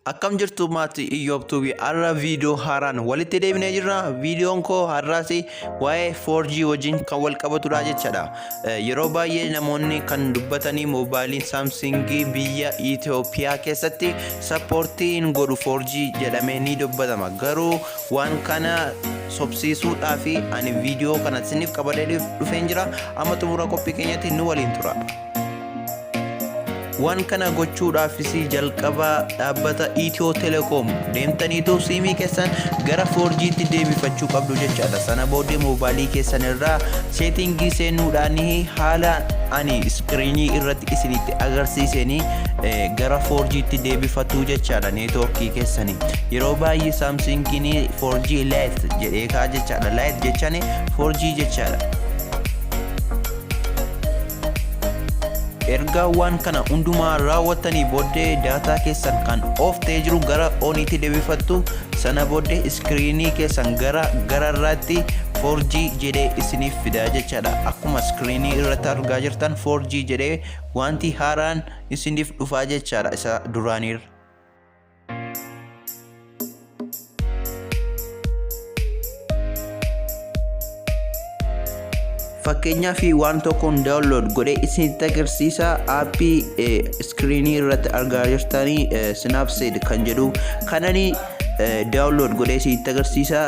Akkam jirtu maatii Iyyoob Tuubii har'a viidiyoo haaraan walitti deebinee jirra. Viidiyoon koo har'aas waa'ee 4G wajjin kan wal qabatudha jechaadha. Yeroo baay'ee namoonni kan dubbatanii moobaayiliin Saamsingii biyya Itoophiyaa keessatti sappoortii hin godhu 4G jedhamee ni dubbatama. Garuu waan kana sobsiisuudhaaf ani viidiyoo kana isiniif qabadee dhufeen jira. Amma xumura qophii keenyatti nu waliin tura. Waan kana gochuudhaafis jalqaba dhaabbata Itiyoo Telekoom deemtaniitu siimii keessan gara 4G'tti deebifachuu qabdu jechaadha. Sana booddee moobaalii keessan irraa seetingii seenuudhaan haala ani iskiriinii irratti isinitti agarsiiseen gara 4G'tti deebifatu jechaadha neetwoorkii keessanii. Yeroo baay'ee Saamsingiin 4G Lite jedhee ka'a jechaadha. Lite jechaan 4G jechaadha. Erga waan kana hundumaa raawwattanii booddee daataa keessan kan off ta'ee jiru gara oniitti deebifattu. Sana booddee iskiriinii keessan gara gararraatti 4G jedhee isiniif fidaa jechaadha. Akkuma iskiriinii irratti argaa jirtan 4G jedhee wanti haaraan isiniif dhufaa jechaadha isa duraaniirra. Fakkeenyaaf waan tokkoon download godhee isinitti agarsiisa. Aappii iskiriinii irratti argaa jirtanii Snapseed kan jedhu kanani download godhee isinitti agarsiisa,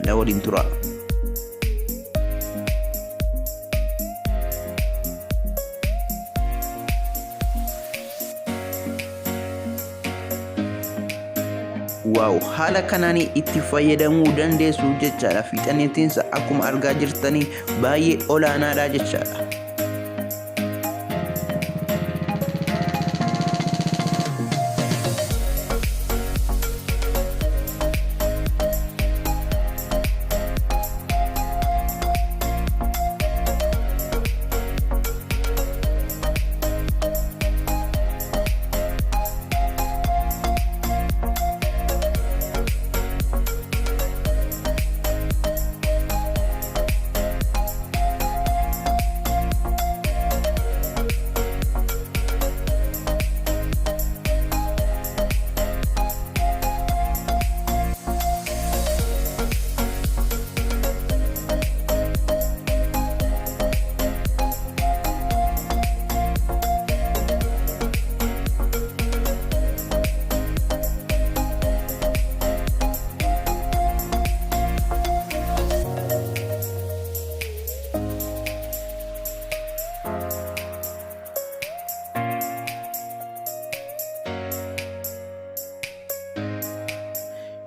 na waliin tura. Waaw, haala kanaan itti fayyadamuu dandeessu jechaadha. Fiixaniitiinsa akkuma argaa jirtanii baay'ee olaanaadha jechaadha.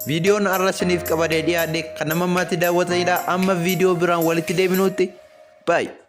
Viidiyoon har'a isiniif qabadee dhiyaadhe kan nama ammaatti daawwatanidha. Amma viidiyoo biraan walitti deebinuutti baay'ee.